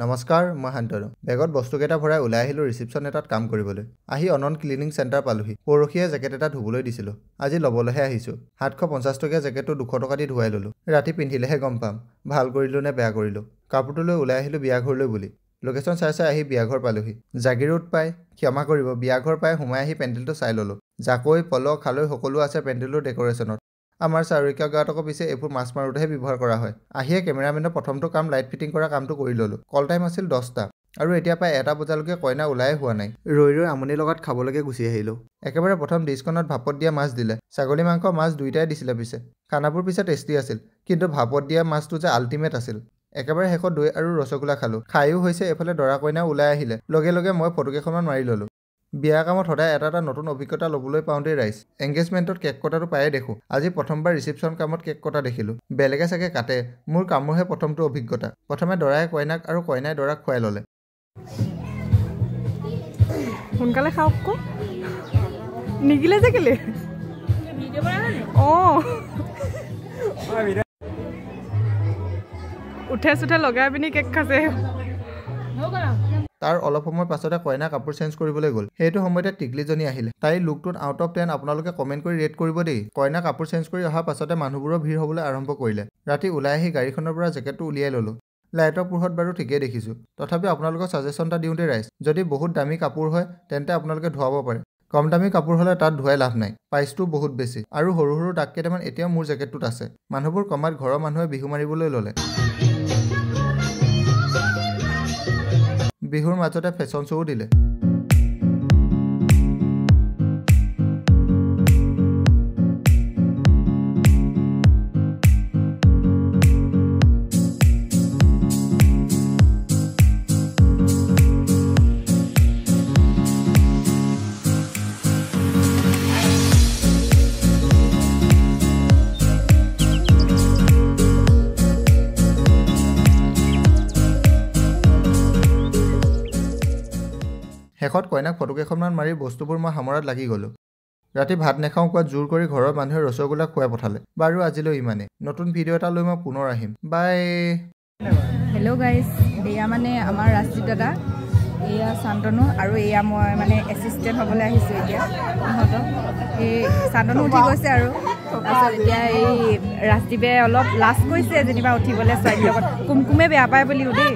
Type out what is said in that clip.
নমস্কাৰ, মই শান্তনু। বেগত বস্তুকেইটা ভৰাই ওলাই আহিলোঁ ৰিচিপশ্যন এটাত কাম কৰিবলৈ। আহি অনন ক্লিনিং চেণ্টাৰ পালোহি। পৰহিয়ে জেকেট এটা ধুবলৈ দিছিলোঁ, আজি ল'বলৈহে আহিছোঁ। 750 টকীয়া জেকেটটো 200 টকা দি ধুৱাই ল'লোঁ। ৰাতি পিন্ধিলেহে গম পাম ভাল কৰিলোঁ নে বেয়া কৰিলোঁ। কাপোৰটো লৈ ওলাই আহিলোঁ বিয়াঘৰলৈ বুলি। লোকেশ্যন চাই চাই আহি বিয়াঘৰ পালোহি। জাগিৰোড পাই, ক্ষমা কৰিব, বিয়াঘৰ পাই সোমাই আহি পেণ্ডেলটো চাই ল'লোঁ। জাকৈ, পল, খালৈ সকলো আছে পেণ্ডেলটোৰ ডেক'ৰেশ্যনত। আমাৰ চাৰিকা গাঁৱত আকৌ পিছে এইবোৰ মাছ মাৰোঁতেহে ব্যৱহাৰ কৰা হয়। আহিয়ে কেমেৰামেনৰ প্ৰথমটো কাম লাইট ফিটিং কৰা কামটো কৰি ল'লোঁ। কল টাইম আছিল 10টা আৰু এতিয়া প্ৰায় 1টা বজালৈকে কইনা ওলাই হোৱা নাই। ৰৈ ৰৈ আমনি লগাত খাবলৈকে গুচি আহিলোঁ। একেবাৰে প্ৰথম ডিছখনত ভাপত দিয়া মাছ দিলে। ছাগলী মাংস মাছ দুয়োটাই দিছিলে পিছে। খানাবোৰ পিছে টেষ্টি আছিল, কিন্তু ভাপত দিয়া মাছটো যে আল্টিমেট আছিল। একেবাৰে শেষত দৈ আৰু ৰসগোল্লা খালোঁ। খায়ো হৈছে, এইফালে দৰা কইনাও ওলাই আহিলে। লগে লগে মই ফটোকেইখনমান মাৰি ল'লোঁ। বিয়া কামত সদায় এটা এটা নতুন অভিজ্ঞতা ল'বলৈ পাওঁ দেই ৰাইজ। এংগেজমেণ্টত কেক কটাটো প্ৰায়ে দেখোঁ, আজি প্ৰথমবাৰ ৰিচিপশ্যন কামত কেক কটা দেখিলোঁ। বেলেগে চাগে কাটে, মোৰ কামৰহে প্ৰথমটো অভিজ্ঞতা। প্ৰথমে দৰাই কইনাক আৰু কইনাই দৰাক খুৱাই ল'লে। সোনকালে খাওক আকৌ, নিগিলে যে কেলে? অঁ, উঠে চুঠে লগাই পিনি কেক খাইছে। তাৰ অলপ সময় পাছতে কইনা কাপোৰ চেঞ্জ কৰিবলৈ গ'ল। সেইটো সময়তে টিকলিজনী আহিলে। তাইৰ লুকটোত আউট অফ 10 আপোনালোকে কমেণ্ট কৰি ৰেট কৰিব দেই। কইনা কাপোৰ চেঞ্জ কৰি অহাৰ পাছতে মানুহবোৰৰ ভিৰ হ'বলৈ আৰম্ভ কৰিলে। ৰাতি ওলাই আহি গাড়ীখনৰ পৰা জেকেটটো উলিয়াই ল'লোঁ। লাইটৰ পোহৰত বাৰু ঠিকেই দেখিছোঁ, তথাপিও আপোনালোকক ছাজেশ্যন এটা দিওঁ দেই ৰাইজ, যদি বহুত দামী কাপোৰ হয় তেন্তে আপোনালোকে ধুৱাব পাৰে। কম দামী কাপোৰ হ'লে তাত ধুৱাই লাভ নাই, প্ৰাইচটো বহুত বেছি। আৰু সৰু সৰু দাগ কেইটামান এতিয়াও মোৰ জেকেটটোত আছে। মানুহবোৰ কমাত ঘৰৰ মানুহে বিহু মাৰিবলৈ ল'লে। বিহুৰ মাজতে ফেশ্বন শ্ব'ও দিলে। শেষত কইনাক ফটোকেইখনমান মাৰি বস্তুবোৰ মই সামৰাত লাগি গ'লোঁ। ৰাতি ভাত নাখাওঁ কোৱাত জোৰ কৰি ঘৰৰ মানুহে ৰসগোল্লা খুৱাই পঠালে। বাৰু আজিলৈ ইমানেই। নতুন ভিডিঅ' এটা লৈ মই পুনৰ আহিম। বাই। হেল্ল' গাইজ, এয়া মানে আমাৰ ৰাজদীপ দাদা, এয়া শান্তনু আৰু এয়া মই মানে এছিষ্টেণ্ট হ'বলৈ আহিছোঁ এতিয়া ইহঁতক। এই শান্তনু উঠি গৈছে আৰু তাৰপিছত এতিয়া এই ৰাজদীপে অলপ লাজ কৰিছে যেনিবা উঠিবলৈ ছোৱালীৰ লগত। কুমকুমে বেয়া পায় বুলিও দেই।